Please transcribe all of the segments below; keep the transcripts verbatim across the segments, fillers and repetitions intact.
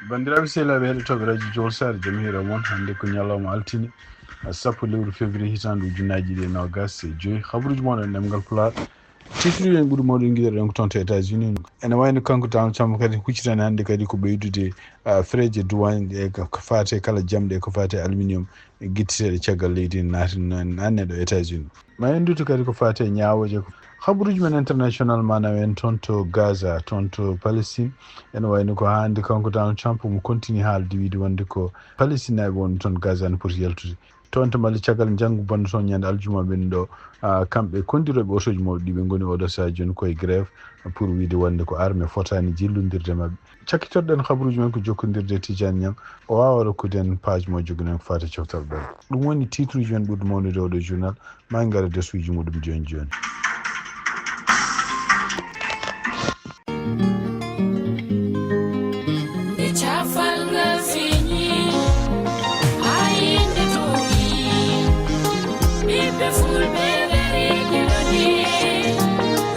Banndiraaɓe sehilaaɓe heɗotooɓe radio Jowol Saare, jam hiira mon. Hannde ko ñalawma altine, sappo lewru février hitaande ujunnaaji ɗiɗi e noogaas e joy. Habaruuji mon e ɗemngal Pulaar. Titruɗen ɓuri mawɗo ngiɗoɗen ko toon to États-Unis. Ene wayno kanko Donald Trump kadi huccitani hannde kadi ko ɓeydude, ah, freeje douane e ko, ko faate kala jamɗe e ko faate aluminium e guittiteeɗe caggal leydi naati nanne ɗo États-Unis. Ma en ndutu kadi ko faate ñaawooje ko. Habaruuji men international manam en toon to Gaza, toon to Palestine. Ene wayno ko hannde kanko Donald Trump mo continue haalde wiide wonde ko Palestine naaɓe wonɓe toon Gaza no poti yaltude. Toon to Mali, caggal njanngu bonɗo toon ñande aljuma ɓen ɗo, ah, kamɓe kondirooɓe otooji mawɗi ɗi ɓe ngoni oɗo saha jooni koye grève pour wiide wonde ko armée fotaani jillondirde maɓɓe. Cakkitorɗen habaruuji men ko jokkondirde e Tidiane Niang, o waawa rokkude en page mo joguɗen ko faati coftal ɓen. Ɗum woni titruuji men ɓurɗi mawnude oɗo journal, ma en ngara desuuji muɗum jooni jooni. Nde cafal ngal feeñi, haa yimɓe toowi, ɓiɓɓe fulɓe ngari keɗoɗe,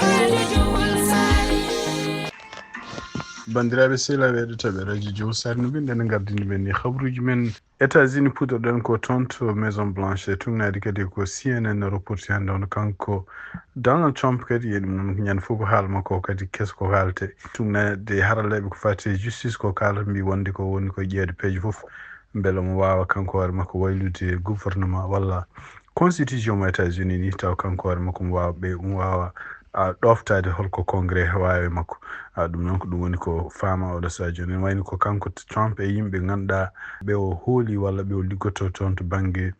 radio Jowol Saare. Banndiraaɓe sehilaaɓe heɗotooɓe radio Jowol Saare, no mbiɗen gardini men ni habaruuji men. États-Unis puɗɗoɗen ko toon to Maison Blanche, e tugnaade kadi ko C N N reporti hannde on kanko Donald Trump kadi e ɗum noon ñande fof ko haala makko kadi keso ko haalte. Tugnaade haralleeɓe ko faati e justice ko kaalata mbi wonde ko woni ko ƴeewde peeje fof mbele omo waawa kanko hoore makko waylude gouvernement walla constitution mo États-Unis ni, taw kanko hoore makko omo waawa ɓe, omo waawa, a, ɗoftaade holko Congrès waawi e makko. A, ɗum noon ko ɗum woni ko faama oɗo saha jooni. Ene wayno ko kanko Trump e yimɓe ngannduɗaa ɓe o hooli walla ɓe o liggotoo toon to bannge,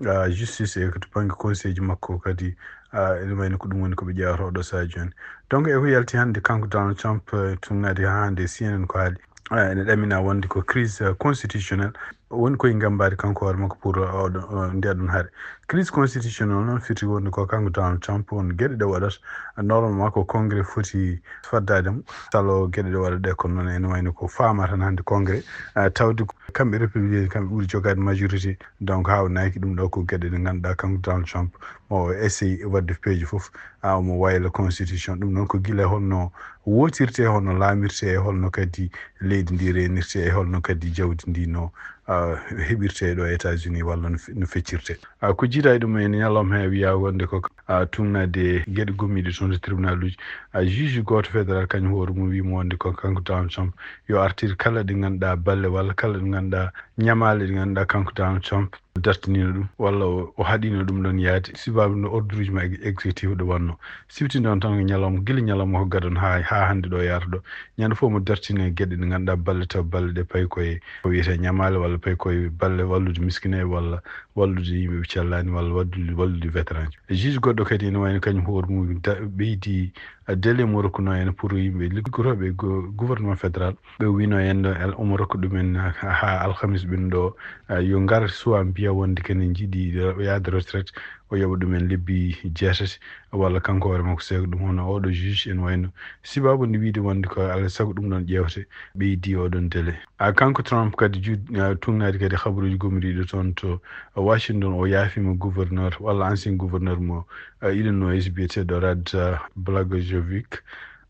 a, justice e to bannge conseil ji makko kadi, a, ene wayno ko ɗum woni ko ɓe ƴeewata oɗo saha jooni. Donc e ko yalti hannde kanko Donald Trump, e, tugnaade haa hannde C N N ko haali. Eh, ene ɗamina wonde ko crise, eh, constitutionnelle woni koye ngambaade kanko hoore makko pour, eh, oɗo, eh, nde ɗon hare. Crise constitutionnelle noon fiti wonde ko kanko Donald Trump won geɗe ɗe waɗata. Normalement ko Congrès foti faddaade mo. Salo geɗe ɗe waɗa ɗe kono noon ene wayno ko faama tan hannde Congrès. Eh, tawde ko kamɓe républicain kamɓe ɓuri jogaade majorité. Donc haawnaki ɗum ɗo ko geɗe ɗe ngannduɗaa kanko Donald Trump o essaye waɗde peeje fof. A omo wayla constitution. Ɗum noon ko gila holno wootirte, holno laamirte, e holno kadi leydi ndi reenirte, e holno kadi jawdi ndi no, ah, heɓirte ɗo États-Unis walla no fe-, no feccirte. Ah, ko jiida e ɗum en ñalawma he wiya wonde ko, ah, tugnaade geɗe gommiiɗe toon to tribunaluuji. Ah, juge gooto fédéral kañum hoore mum wiimo wonde ko kanko Donald Trump yo artir kala ɗe ngannduɗaa balle walla kala ɗe ngannduɗaa ñamaale ɗe ngannduɗaa kanko Donald Trump dartiniino ɗum, walla o, o haɗiino ɗum ɗon yaade, sibabu no ordre uji ma ex-, exécutif ɗo wannoo. Siftinde on tan ko ñalawma, gila ñalawma ko gadon haa, haa hannde ɗo yaata ɗo. Ñande fof mo dartine geɗe ɗe ngannduɗaa balle taw balle ɗe payi koye ko wiyetee ñamaale walla payi koye balle wallude miskineeɓe walla wallude yimɓe ɓe cellaani walla wallude, wallude vétéran ji. E juge goɗɗo kadi ene wayno kañum hoore mum da-, ɓeydi, a, délai mo rokkunoo en pour yimɓe liggotooɓe go-, gouvernement fédéral. Ɓe wino en ɗo el-, omo rokka ɗumen ha, ha alhamis ɓen ɗo, ah, yo ngar soit mbiya wonde kene jiiɗi yaade retraite, o yoɓa ɗumen lebbi jeetati, walla kanko hoore makko seega ɗum. Hono oɗo juge en wayno sibabu nde wiide wonde ko alaa sago ɗum ɗon ƴeewte, ɓeydi oɗon délai. Ah, kanko Trump kadi ju-, ah, tugnaade kadi habaruuji gomriiɗo toon to Washington, o yaafima gouverneur walla ancien gouverneur mo, ah, Illinois biyeteeɗo Rod, ah, Blagojevich.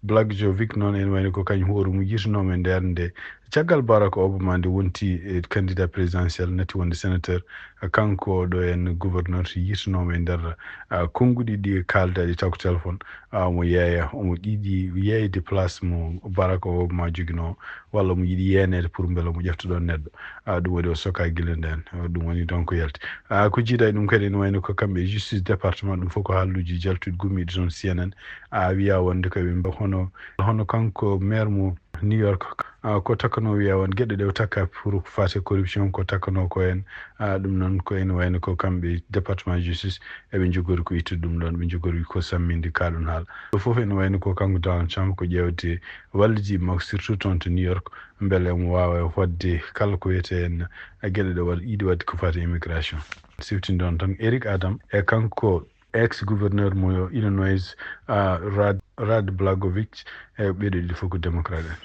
Blagojevich noon ene wayno ko kañum hoore mum yirtinooma e nder nde caggal Barack Obama nde wonti, eh, candidat présidentiel natti wonde sénateur, eh, kanko ɗo en gouverneur yirtinooma e nder, ah, konnguɗi ɗi kaaldaaɗi taw ko téléphone, ah, omo yeeya, omo yiɗi yeeyde place mo Barack Obama joginoo walla omo yiɗi yeeneede pour mbele omo ƴefta ɗon neɗɗo. Ah, ɗum waɗi o soka gila ndeen. Ah, ɗum woni donc yalti. Ah, ko jiida e ɗum kadi ene wayno ko kamɓe e justice département, ɗum fof ko haalluuji jaltuɗi gommiiɗi toon C N N. A wiya wonde ko ɓe mba-, hono, hono kanko maire mo New York, ah, ko takkanoo wiya won geɗe ɗe o takka pour ko faate corruption ko takkanoo ko en. Ah, ɗum noon ko ene wayno ko kamɓe département justice eɓe njogori ko ittude ɗum ɗon, ɓe njogori ko samminde ka ɗum haala. Ɗo fof ene wayno ko kanko Donald Trump ko ƴeewde wallidiiɓe makko surtout toon to New York mbele omo waawa waɗde kala ko wiyetee en geɗe ɗe waɗ-, yiɗi waɗde ko faate immigration. Siftinde on tan Eric Adams e kanko ex gouverneur mo Illinois, ah, Rod, Rod Blagojevich, e ɓeeɗo ɗiɗo fof ko démocrate en.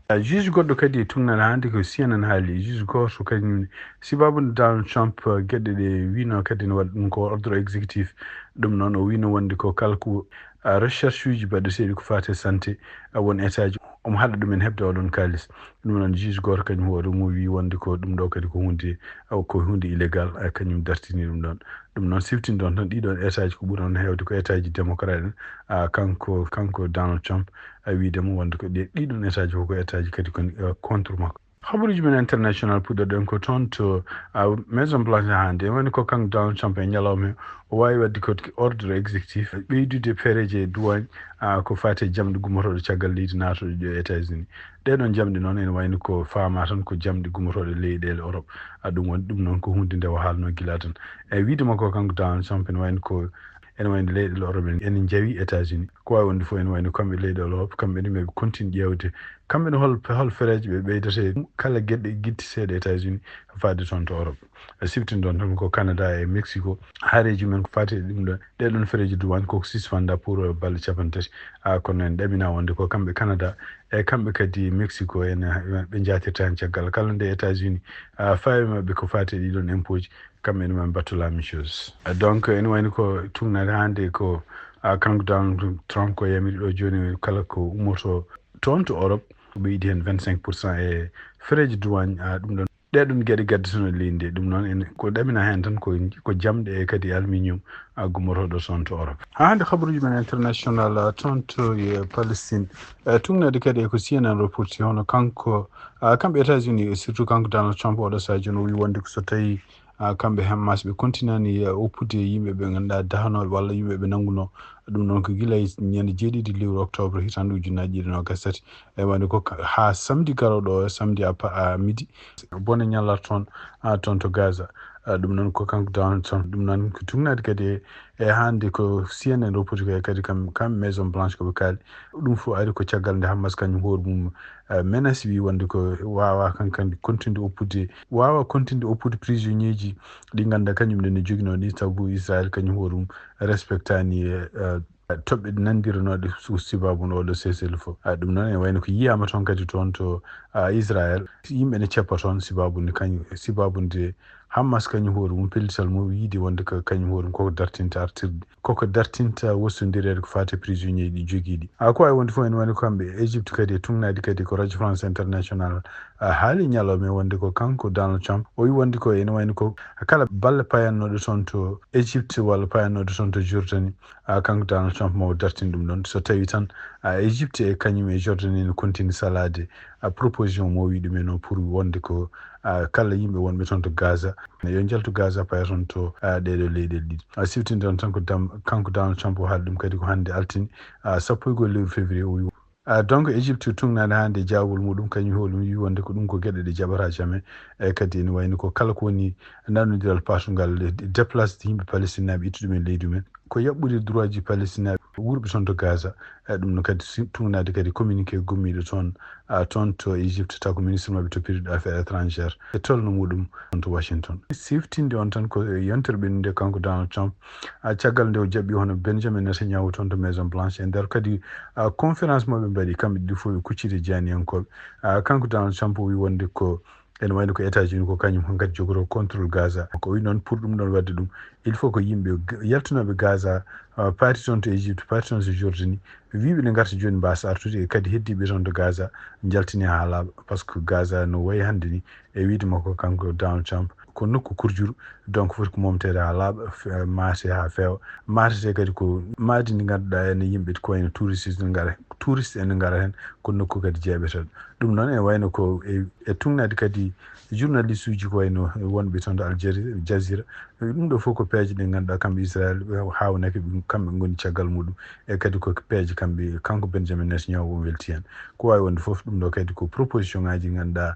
Ah, juge goɗɗo kadi e tugnaade hannde ko C N N haali, juge gooto kañum, sibabu nde Donald Trump, ah, geɗe ɗe wino kadi ne waɗa ɗum ko ordre exécutif, ɗum noon o wino wonde ko kala ko, ah, recherche uji baɗeteeɗi ko faate santé, ah, won état ji omo haɗa ɗumen heɓde oɗon kaalis. Ɗum noon, juge gooto kañum hoore mum wii wonde ko ɗum ɗo kadi ko hunde, ko hunde illégal, kañum dartini ɗum ɗon. Ɗum noon siftini ɗon tan ɗiɗon étage ko ɓuri on heewde ko étage démocrate en. Kanko, kanko Donald Trump, a wiide mo wonde ko ɗiɗon étage fof ko étage kadi kon contre makko. Habaruuji men international puɗɗoɗen ko toon to Maison Blanche hannde. Woni ko kanko Donald Trump e ñalawma o waawi waɗde ko ordre exécutif ɓeydude fereeje douane ko faati e jamɗe gummotooɗe caggal leydi naatooɗe ɗo États-Unis. Ɗee ɗoon jamɗe noon ene wayno ko faamaa tan ko jamɗe gummotooɗe leyɗeele Europe. Ɗum woni ɗum noon ko huunde nde o haalnoo gila tan. E wiyde makko kanko Donald Trump ene wayno ko ene wayno leyɗeele Europe en ene njawi États-Unis. Ko waawi wonde fof ene wayno kamɓe leyɗeele Europe kamɓe ne ɓe continue ƴeewde kamɓe ne hol hol fereeje ɓe ɓeydata e kala geɗe gitti seeɗa États-Unis faade toon to Europe. E siftin ɗoon tan ko Canada e Mexico haareeji men ko faati e ɗum ɗo ɗee ɗoon fereeji douane koko suspenda pour balɗe capanɗe tati. A kono en ɗamina wonde ko kamɓe Canada e kamɓe kadi Mexico en ɓe njaatirta heen caggal kala nde États-Unis a faawi maɓɓe ko faati e ɗii ɗoon impôt ji. Kamɓe ene maɓɓe mbattu la même chose. Donc ene wayno ko tugnaade hannde ko kanko Donald Trump ko yamiri ɗo jooni kala ko ummoto toon to Europe ɓeydi heen vingt cinq pour cent e fereeji douane. Ɗum ɗon ɗee ɗon geɗe gaddatuno leydi ndi ɗum noon en ko ɗamina heen tan ko ko jamɗe e kadi aluminium gummotooɗo toon to Europe. Haa hannde habaruuji men international toon to Palestine tugnaade kadi e ko C N N reporti hono kanko kamɓe États-Unis e surtout kanko Donald Trump oɗo sahaa jooni o wii wonde ko so tawii kamɓe Hamas ɓe continani oppude yimɓe ɓe ngannduɗaa dahanooɓe walla yimɓe ɓe nanngunoo ɗum noon ko gila e ñande jeeɗiɗi lewru octobre hitaande ujunnaaji ɗiɗi noogas tati e wonde ko haa samedi garooɗo o samedi a midi bone ñalata toon toon to Gaza. Ɗum noon ko kanko Donald Trump ɗum noon ko tugnaade kadi e hannde ko C N N reporti ko e kadi kam kam Maison Blanche ko ɓe kaali ɗum fof ari ko caggal nde Hamas kañum hoore mum menace wi wonde ko waawaa kankandi continde oppude waawaa continde oppude prisonnier ji ɗi ngannduɗaa kañum ne joginoo ɗi sabu Israël kañum hoore mum respectani toɓɓe nandiranooɗe sibaabu no oɗo cessez-le-feu. Ɗum noon ene wayno ko yiyaama toon kadi toon to Israël yimɓe ne ceppa toon sibaabu nde kañum sibaabu nde Hamas kañum hoore mum pellital mum yiide wonde ko kañum hoore mum koko dartinta artirde koko dartinta wostondireede ko faati prisonnier ɗi jogiiɗi a ko wawi wonde fof ene wayno ko kamɓe Égypte kadi e tugnaade kadi ko Radio France International haali ñalawma e wonde ko kanko Donald Trump o wi wonde ko ene wayno ko kala balle payannooɗe toon to Égypte walla payannooɗe toon to Jordanie a kanko Donald Trump mo dartin ɗum ɗon so tawi tan a Égypte e kañum e Jordanie no continue salaade a proposition mo wi ɗum en o pour wonde ko a kala yimɓe wonɓe toon to Gaza yo njaltu Gaza paya toon to a ɗeɗo leyɗel ɗiɗi a siftinde on tan ko dam kanko Donald Trump o haali ɗum kadi ko hannde altine a sappo e goho lewru février o wi a donc Égypte tugnaade hannde e jaawol muɗum kañum hoɗum wi wonde ko ɗum ko geɗe ɗe jaɓata jamais e kadi ene wayni ko kala ko woni nanodiral patungal déplace yimɓe palestinaɓe ittu ɗum e leydi mumen ko yaɓɓude droit ji palestinaɓe wurɓe toon to Gaza e ɗum no kadi tugnaade kadi communiqué gummiiɗo toon a toon to Égypte taw ko ministre maɓɓe to période affaires étrangères e tolno muɗum toon to Washington siftinde on tan ko yontere ɓennude kanko Donald Trump a caggal nde o jaɓɓi hono Benjamin Netanyahu toon to Maison Blanche e nder kadi a conférence mo ɓe mbaɗi kamɓe ɗiɗi fof ɓe kuccide janiyankooɓe a kanko Donald Trump o wi wonde ko ene wayno ko États-Unis ko kañum hankadi jogotoo contrôle Gaza ko wi noon pour ɗum ɗon waɗde ɗum il faut ko yimɓe yaltunooɓe Gaza paati toon to Égypte paati toon to Jordanie wiiɓe ne ngarta jooni mbasa artude e kadi heddiiɓe toon to Gaza njaltini haa laaɓa par ce que Gaza no wayi hannde ni e wiide makko kanko Donald Trump ko nokku kurjuru donc foti ko momteede haa laaɓa maate haa feewa maatete kadi ko maadi ndi ngannduɗaa ene yimɓe ko wayno touriste ne ngara touriste ene ngara heen ko nokku kadi jeeɓeteeɗo ɗum noon ene wayno ko e tugnaade kadi journaliste uji ko wayno wonɓe toon to Al Jazeera ɗum ɗo fof ko peeje ɗe ngannduɗaa kamɓe Israël haawnaki ɓe kamɓe ngoni caggal muɗum e kadi ko peeje kamɓe kanko Benjamin Netanyahu o welti heen ko wawi wonde fof ɗum ɗo kadi ko proposition ngaji ngannduɗaa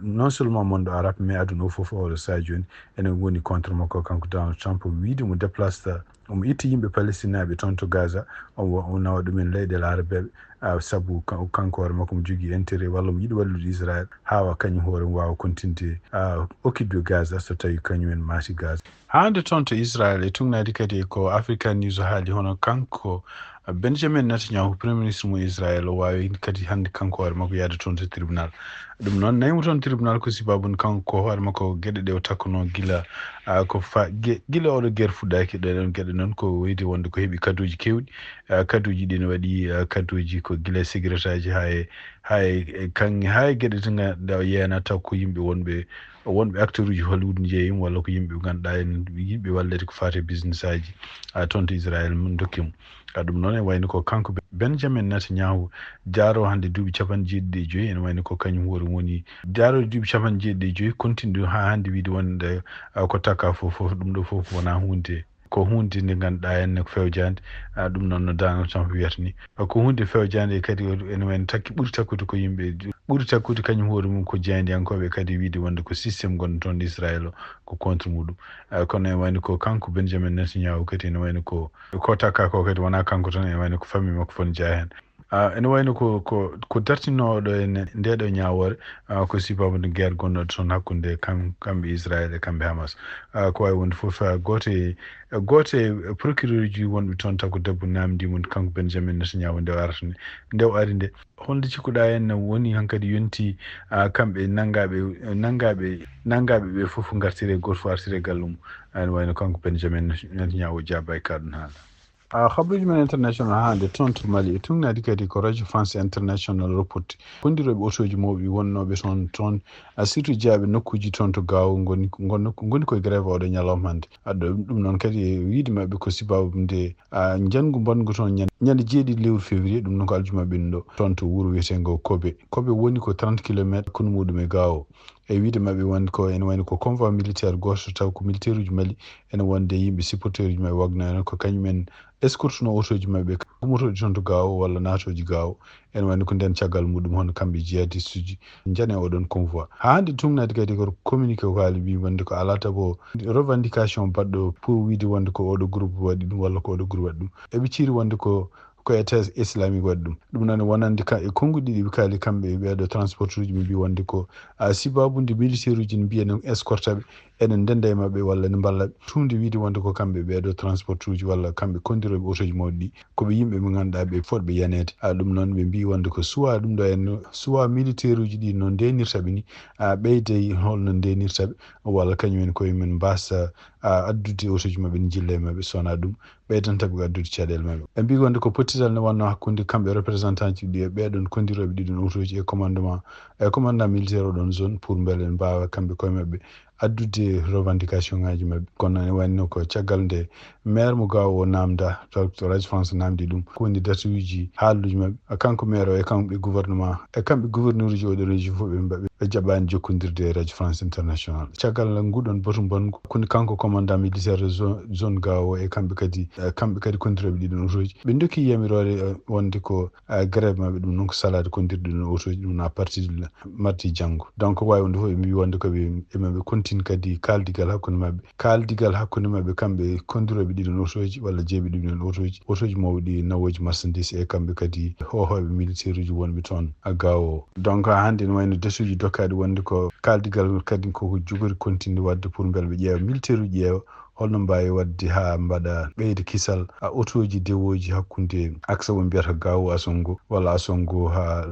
non seulement monde arabe mais aduna o fof oɗo saha joni ene woni contre makko kanko Donald Trump wiide mo déplace omo itti yimɓe palestinaɓe toon to Gaza o nawa ɗumen leyɗele arabeɓe sabu kanko hoore makko mo jogui intérêt walla mo yiɗi wallude Israël hawa kañum hoore mo wawa continde occupde Gaza so tawi kañum en maati Gaza hande toon to Israël e tugnaade kadi ko African News haali hono kanko Benjamin Netanyahu premier ministre mo Israël o wawi kadi hande kanko hoore makko yaade toon to tribunal ɗum noon naymo toon tribunal ko sibabun kanko ko hoore makko gueɗe ɗe o takkuno gila ko fa gila oɗo guerre fuɗɗaki ɗeɗon gueɗe noon ko wayde wonde ko heeɓi kaduji kewɗi kaduji ɗin waɗi kaduji ko gila sécurité aji ha e Hay e kan hay geɗe to ngannduɗaa o yeena taw ko yimɓe wonɓe wonɓe acteur uji Hollywood njeeyim walla ko yimɓe ngannduɗaa en yiɗɓe wallede ko faati e business aji a toon to Israël mun dokki mo. A ɗum noon e wayno ko kanko Benjamin Netanyahu jaaro hannde duuɓi capanɗe jeeɗiɗi e joyi ene wayno ko kañum hoore woni jaaro duuɓi capanɗe jeeɗiɗi e joyi continue haa hannde wiide wonde ko takka fof fof ɗum ɗo fof ko wona hunde ko hunde nde ngannduɗaa henne ko fewjaande. Ɗum noon no Donald Trump wiyata ni ko hunde fewjaande kadi ene wayno takki ɓuri takkude ko yimɓe ɓuri takkude kañum hoore mum ko jaayndiyankooɓe kadi wiide wonde ko système gonɗo toon Israël o ko contre muɗum. Kono ene wayno ko kanko Benjamin Netanyahu kadi ene wayno ko ko takka ko kadi wona kanko tan ene wayno ko famille makko fof ne jeyaa heen. Ene wayno ko ko ko dartinooɗo e ndeɗo ñaawoore ko sibabude guerre gonnoɗo toon hakkunde kamɓe Israël e kamɓe Hamas. Ko wawi wonde fof gooto e gooto e procureur uji wonɓe toon taw ko debbo namdi mum kanko Benjamin Netanyahu nde o arata nde nde o ari nde. Holnde cikkuɗa en woni hankadi yonti kamɓe nanngaɓe nanngaɓe nanngaɓe ɓe fof gartire goto fof artire galle mum. Ene wayno kanko Benjamin Netanyahu o jaaba e kaɗum haala. A habruji men international hande toon to Mali e tungnaadi kadi ko Radio France International Report. Kondirooɓe otooji mawɓe wonnooɓe toon toon a surtout jeyaaɓe nokkuuji toon to Gaawo ngoni ngoni koye grève oɗo ñalawma hannde. Addo ɗum noon kadi e wiide maɓɓe ko sibabu nde njanngu mbanngu toon ñande jeeɗiɗi lewru février ɗum noon ko aljuma ɓennuɗo toon to wuro wiyeteengo Kobe. Kobe woni ko trente kilométre hakkunde muɗum e Gaawo. E wiide maɓɓe wonde ko ene wayno ko convoi militaire gooto taw ko militaire uji Mali ene wonde yimɓe supporteur uji maɓɓe Wagner en ko kañumen escortuno otoji maɓɓe gummotooɗi toon to Gaawo walla naatooji Gaawo. Ene wayno ko nden caggal muɗum hono kamɓe jihadiste uji njane oɗon convoi. Haa hannde tungnaade kadi ko communiqué ko haali mbi wonde ko alaa tago revendication baɗɗo pour wiide wonde ko oɗo groupe waɗi ɗum walla ko oɗo groupe waɗi ɗum. Eɓe ciiri wonde ko ko État islamique waɗi ɗum. Ɗum noon wonande ka e konnguɗi ɗi ɓe kaali kamɓe e ɓeeɗo transporteur uji ɓe mbi wonde ko a sibabude militaire uji ne mbiya ne escorta ɓe ene ndenda e maɓɓe walla ne mballa ɓe. Tuumde wiide wonde ko kamɓe ɓeeɗo transporteur uji walla kamɓe kondirooɓe otoji mawɗi ɗi ko ɓe yimɓe ɓe ngannduɗaa ɓe fotɓe yaneede. A ɗum noon ɓe mbi wonde ko suwa ɗum ɗo en suwa militaire uji ɗi no ndenirta ɓe ni a ɓeyday holno ndenirta ɓe walla kañum en koye men mbasa a addude otoji maɓɓe ne jilla e maɓɓe sona ɗum ɓeydanta ɓe addude caɗeele maɓɓe. Ɓe mbi wonde ko pottital ne wonno hakkunde kamɓe représentant ji ɗi e ɓeɗon kondirooɓe ɗiɗon otoji e commandement e commandant militaire oɗon zone pour mbele en mbawa kamɓe koye maɓɓe addude revendication ngaji maɓɓe. Kono ne wayno ko caggal nde maire mo Gaawo o namda taw to Radio France namdi ɗum ko woni datuji haaluji maɓɓe kanko maire o e kamɓe gouvernement e kamɓe gouverneur uji oɗo région fof ɓe mbaɓe ɓe jaɓani jokkodirde e Radio France International. Caggal nguɗon batu bongu koni kanko commandant militaire zone Gaawo e kamɓe kadi kamɓe kadi kondirooɓe ɗiɗon otoji ɓe dokki yamiroore wonde ko grève maɓɓe ɗum noon ko salade kondirɗe ɗum otoji ɗum à partir de mardi janngo. Donc wawi wonde fof ɓe mbi wonde koɓe emaɓe continue kadi kaldigal hakkunde maɓɓe kaldigal hakkunde maɓɓe kamɓe kondirooɓe ɗiɗon otoji walla jeeɓe ɗiɗon otoji otoji mawɗi nawoji marchandise e kamɓe kadi hohoɓe militaire uji wonɓe toon a Gaawo. Donc ha hannde ne wayno datuji dokkaɗi wonde ko kaldigal kadi koko jogori continue wadde pour mbele ɓe ƴeewa militaire uji ƴeewa holno mbawi wadde ha mbaɗa ɓeyda kisal a otoji dewoji hakkunde aksa mo mbiyata Gaawo Asongo walla Asongo ha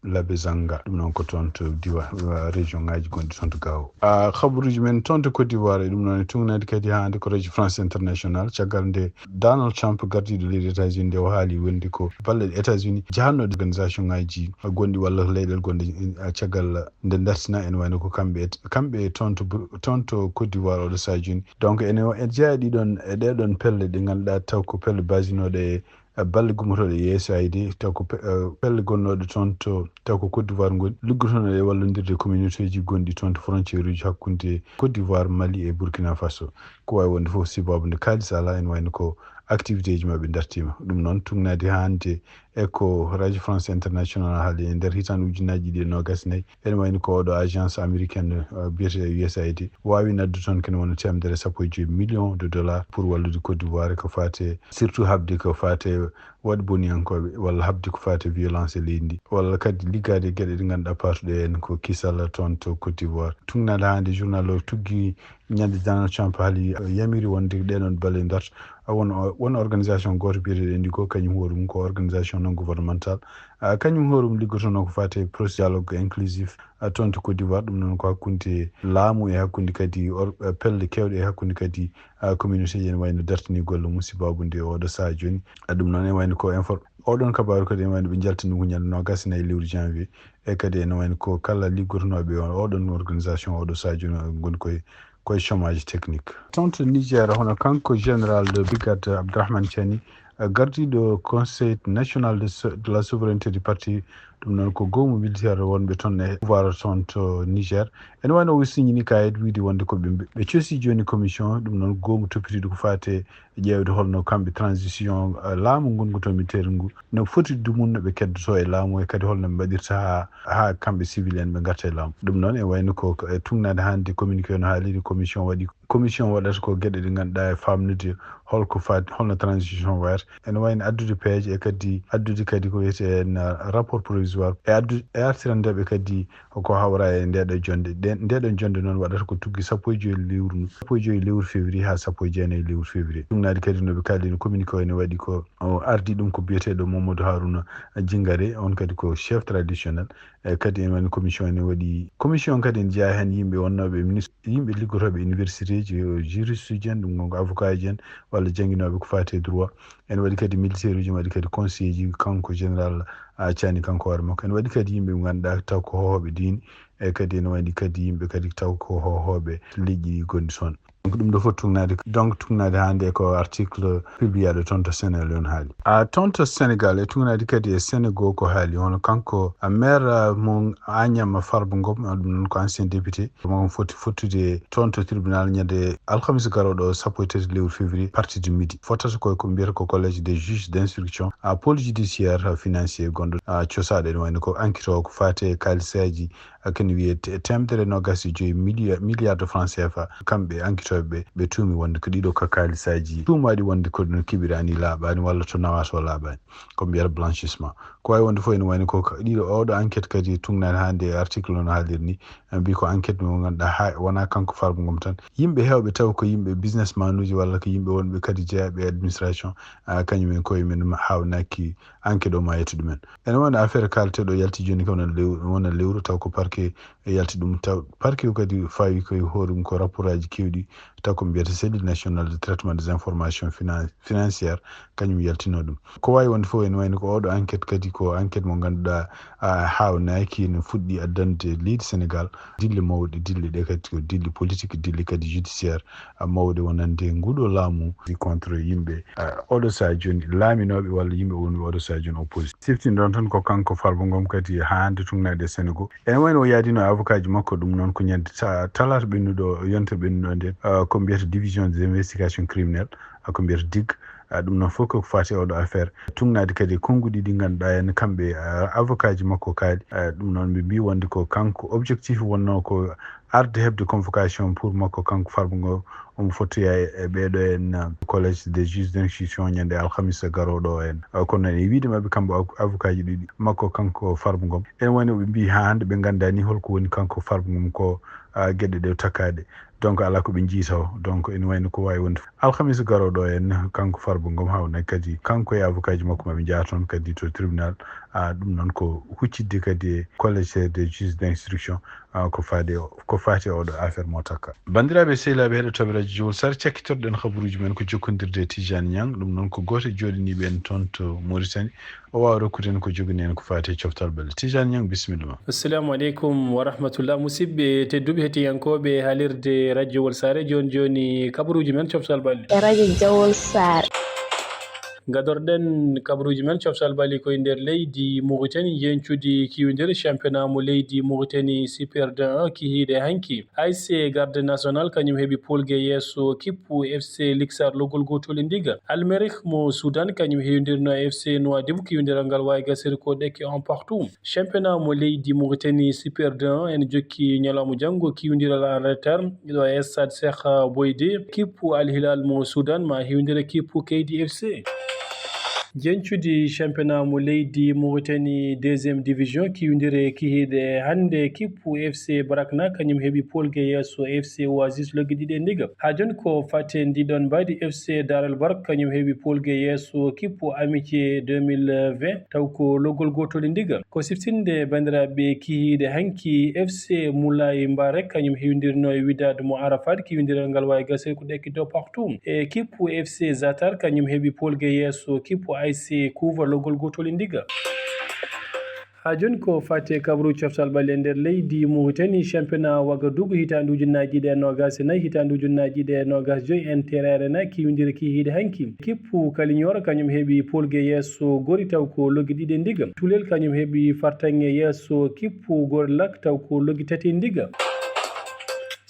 Labezanga ɗum noon ko toon to diwa région ngaji gonɗi toon to Gaawo. A habaruji men toon to Côte d'Ivoire e ɗum noon e tungnadi kadi hande ko Radio France International caggal nde Donald Trump gardiɗo leydi États-Unis nde o haali wonde ko balle États-Unis jahannoɗe organisation ngaji gonɗi walla leyɗel gonɗe caggal nde dartina ene wayno ko kamɓe kamɓe toon to toon to Côte d'Ivoire oɗo saha joni. Donc ene jeeya ɗiɗon e ɗeɗon pelle ɗe ngannduɗaa taw ko pelle basinoɗe e balle gummotooɗe e U S A I D taw ko pelle gonnooɗe toon to taw ko Côte d'Ivoire ngoni liggotonooɗe e wallondirde e communauté ji gonɗi toon to frontière uji hakkunde Côte d'Ivoire, Mali e Burkina Faso. Ko wawi wonde fof sibabu nde kaalis alaa ene wayno ko activité ji maɓɓe dartima ɗum noon tungnaade hande e ko Radio France International haali e nder hitande ujunnaji ɗiɗi e nogas e nayi ene wayno ko oɗo agence américaine biyete U S A I D wawi naddu toon kene wona temedere sappo e joyi million de dollars pour wallude Côte d'Ivoire ko fate surtout habde ko fate waɗ boniyankoɓe walla habde ko fate violence e leydi ndi walla kadi liggade e gueɗe ɗe ganduɗa patuɗe hen ko kisal toon to Côte d'Ivoire. Tungnaade hande journal o tuggi ñande Donald Trump haali yamiri wonde ɗeɗon bale darta won won organisation goto biyeteɗo Indigo kañum hoore mum ko organisation non gouvernemental. Ah, kañum hoorum liggotonoo ko faati e processus dialogue inclusif, ah, toon to Côte d'Ivoire. Ɗum noon ko hakkunde laamu e hakkunde kadi or-, eh, pelle keewɗe e hakkunde kadi, ah, communauté ji, ene wayno dartini golle mum sibaabu nde oɗo sahaa jooni. Ah, ɗum noon ene wayno ko infor-, oɗon kabaaru kadi ene wayno ɓe njaltini ɗum ko ñande noogaas e nayi lewru janvier. E kadi ene wayno ko kala liggotonooɓe on, oɗon organisation oɗo sahaa jooni ngoni koye, koye chômage technique. Toon to Niger, hono kanko général de brigade Abdourahmane Tiani, eh, gardiiɗo Conseil national de so-, de la souveraineté du parti, ɗum noon ko goomu militaire wonɓe toon e pouvoir toon to Niger. Ene wayno o signini kayit wiide wonde ko ɓe, ɓe cosi jooni commission, ɗum noon goomu toppitiiɗo ko faati e ƴeewde holno kamɓe transition, eh, laamu ngun ngu to militaire ngu no foti dumun no ɓe keddoto e laamu, e kadi holno ɓe mbaɗirta haa, haa kamɓe civil en ɓe ngarta e laamu. Ɗum noon e wayno ko, ko e tugnaade hannde communiqué no haaliri commission waɗi, commission waɗata ko geɗe ɗe ngannduɗaa e faamnude holko faati, holno transition wayata. Ene wayno addude peeje e kadi addude kadi ko wiyetee en, eh, rapport provisoire e addu-, e artirandeɓe kadi ko hawra e ndeɗo jonde. Ɗe, ndeɗo jonde noon waɗata ko tuggi sappo e joyi lewru, sappo e joyi lewru février haa sappo e jeenayi lewru février. Ɗum naati kadi no ɓe kaalini communiqué o ene waɗi ko o ardi ɗum ko biyeteeɗo Mamadou Harouna Djingare, on kadi ko chef traditionnel. E kadi ene wayno commission ene waɗi, commission kadi ene jeyaa heen yimɓe wonnooɓe e ministre, yimɓe liggotooɓe e université ji, juriste uji en, ɗum ko avocat ji en, walla jannginooɓe ko faati e droit. Ene waɗi kadi militaire uji, ene waɗi kadi conseiller ji, kanko général, ah, Tiani, kanko hoore makko. Ene waɗi kadi yimɓe ɓe ngannduɗaa taw ko hoohooɓe diine, e kadi ene waɗi kadi yimɓe kadi taw ko hoohooɓe leƴƴi gonɗi toon. Donc ɗum ɗo fof tugnaade, donc tugnaade hannde ko article publiaɗo toon to Sénégal on haali. Ah, toon to Sénégal e tugnaade kadi e Sénégal ko haali, hono kanko, ah, maire, ah, mo Agnam Farba Ngom, ah, ɗum noon ko ancien député, mo foti fottude toon to tribunal ñande alhamis garooɗo sappo e tati lewru février, partie du midi. Fottata ko, ko mbiyata ko collège des juges d'instruction, ah, pôle judiciaire, ah, financier gonɗo, ah, cosaaɗo ene wayno ko enquête o ko faati e kaalisaaji, ah, kene wiyee te-, teemedere noogaas e joyi milliard, milliard de francs C F A. Kamɓe enquêtooɓe ɓe, ɓe tuumi wonde ko ɗiɗo ka kaalisaaji tuumaaɗi wonde ko no keɓiraani laaɓaani walla to nawaa to laaɓaani. Ko mbiyata blanchissement. Ko waawi wonde fof ene wayno ko ka-, ɗiɗo, oɗo enquête kadi tugnaani hannde e article no haaliri ni. Eh, mbi ko enquête mo ngannduɗaa haa wonaa kanko Farba Ngom tan. Yimɓe heewɓe taw ko yimɓe businessman uji walla ko yimɓe wonɓe kadi jeyaaɓe e administration, ah, kañum en koye men haawnaaki enquête o ma yettu ɗumen. Ene wona affaire kaalateeɗo yalti jooni ko wona lew-, wona lewru taw ko parquet e yalti ɗum. Taw parquet o kadi fawi koye hoore mum ko rapport aji keewɗi, taw ko mbiyata cellule nationale de traitement des informations finan-, financières, kañum yaltino ɗum. Ko waawi wonde fof ene wayno ko oɗo enquête kadi ko enquête mo ngannduɗaa, ah, haawnaaki, no fuɗɗi addande leydi Sénégal dille mawɗe, dille ɗe kadi ko dille politique, dille kadi judiciaire, ah, mawɗe wonande nguɗo laamu contre yimɓe, ah, oɗo sahaa jooni laaminooɓe walla yimɓe wonɓe oɗo sahaa jooni opposition. Siftinɗon tan ko kanko Farba Ngom kadi haa hannde tugnaade e Sénégal. Ene wayno o yaadino avocat ji makko, ɗum noon ko ñande ta-, talaata ɓennuɗo, yontere ɓennuɗo nden, ah, ko mbiyata division des investigations criminelles, ah, ko mbiyata dig. Ah, ɗum noon fof ko faati e oɗo affaire. Tugnaade kadi e konnguɗi ɗi ngannduɗaa en kamɓe, ah, avocat ji makko kaali. Ah, ɗum noon ɓe mbi wonde ko kanko objectif wonno ko arde heɓde convocation pour makko kanko Farba Ngom, omo fottoya e, e ɓeeɗo en, ah, collège des juges d'instruction ñande alhamisa garooɗo o en. Ah, kono noon e wiide maɓɓe kamɓe av-, avocat ji ɗiɗi makko kanko Farba Ngom, ene wayno ɓe mbi haa hannde ɓe nganndaani holko woni kanko Farba Ngom ko, ah, geɗe ɗe takkaɗe. Donc alaa ko ɓe njii taw. Donc ene wayno ko waawi wonde alhamis garooɗo en, kanko Farba Ngom haawna kadi kanko e avocat ji makko maɓe njaha toon kadi to tribunal. Ah, ɗum noon ko huccidde kadi e collège des juges d'instruction, ah, ko faade o, ko faati e oɗo affaire mo takka. Banndiraaɓe sehilaaɓe heɗotooɓe radio Jowol Sare, cakkitorɗen habaruuji men ko jokkondirde e Tijani Niang, ɗum noon ko gooto e jooɗaniiɓe en toon to Mauritanie. O waawa rokkude en ko joganii en ko faati e coftal ɓalli. Tijani Niang, bisimilla ma. Assalamu aleykum wa rahmatullah. Musidɓe tedduɓe, hettiyankooɓe haalirde radio Wol Saare, jooni jooni kabaruuji men coftal ɓalli. E radio Jowol Saare. Gadorɗen kabaruuji men coftal ɓalli ko e nder leydi Mauritanie, njeñcudi kiwindere championnat mo leydi Mauritanie Super deux un kihiiɗe hanki. A S C Garde National kañum heɓi poolge yeeso kippu F C Liksar loggol gootol e ndiga. Almerih mo Sudan kañum hewindirno e F C Nouadhibou kiwindiral ngal waawi gasiri ko ɗekke un partout. Championnat mo leydi Mauritanie Super deux un ene jokki ñalawma janngo kiwindiral Angleterre ɗo e stade Cheikh Boyde. Kippu Al Hilal mo Sudan ma hewindira kippu K D F C. Jencudi championnat mo leydi Mauritanie deuxième division, kiwindire kihiiɗe hannde, kippu F C Barakna kañum heɓi polge yeeso F C Oasis loggi ɗiɗi e ndiga. Haa jooni ko fate ndiɗon mbaadi, F C Daral Bark kañum heɓi polge yeeso kippu Amitié deux mille vingt, taw ko loggol gootol e ndiga. Ko siftinde banndiraaɓe kihiiɗe hanki, F C Moulay Mbarek kañum hiwindirno e Wydad mo Arafat, kiwindiral ngal waawi gasirde ko ɗekki do partout. E kippu F C Zatar kañum heɓi polge yeeso kippu A S C Couva loggol gootol e ndiga. Haa jooni ko fate kabru coftal ɓalli e nder leydi Mauritanie, championnat Wagadugu hitaande ujunnaaji ɗiɗi e noogaas e nayi, hitaande ujunnaaji ɗiɗi e noogaas joyi, Inter Arena kiwindire kihiiɗe hanki. Kippu Kaliñoor kañum heɓi polge yeeso Gori taw ko loggi ɗiɗi e ndiga. Tulel kañum heɓi fartaŋŋe yeeso kippu Gori Lak taw ko loggi tati e ndiga.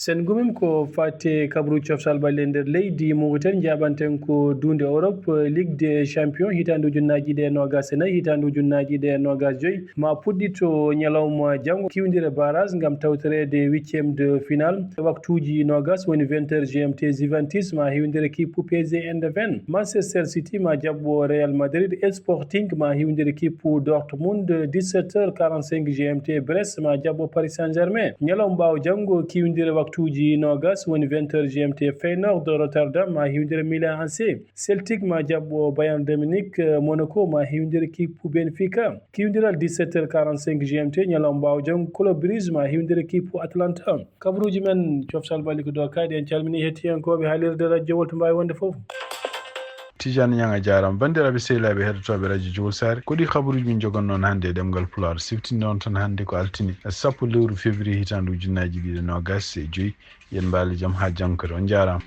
Sen gumim ko fate kabru coftal ɓalli e nder leydi Mauritanie, njaɓanten ko duunde Europe, Ligue des Champions hitaande ujunnaaji ɗiɗi e noogaas e nayi, hitaande ujunnaaji ɗiɗi e noogaas joyi, ma puɗɗito ñalawma janngo, kiwndire barrage ngam tawtoreede huitième de finale. Waktuuji noogaas woni vingt heures G M T, Juventus ma hiwndire kippu P S G Eindhoven. Manchester City ma jaɓɓo Real Madrid. Sporting ma hiwndire kippu Dortmund, dix-sept heures quarante-cinq G M T. Brest ma jaɓɓo Paris Saint-Germain. Ñalawma ɓaawo janngo, kiwndire waktuuji noogaas woni vingt heures G M T. Feyenoord Rotterdam ma hiwndire Milan A C. Celtic ma jaɓɓo Bayern de Munich. Monaco ma hiwndire kippu Benfica. Kiwdiral dix-sept heures quarante-cinq G M T ñalawma ɓaawo janngo, Club Brugge ma hiwdira kippu Atalanta. Kabaruuji men coftal ɓalli ko ɗo kaaɗi. En calmini hettiyankooɓe haalirde radio Jowol to mbaawi wonde fof. Tijani Ñaŋ a jaaraama. Banndiraaɓe sehilaaɓe heɗotooɓe radio Jowol Saare, ko ɗi kabaruuji min njogonnoon hannde e ɗemngal Pulaar. Siftinde on tan hannde ko altine sappo lewru février hitaande ujunnaaji ɗiɗi e noogaas e joyi. Yen mbaali jam haa janngo kadi. On njaaraama.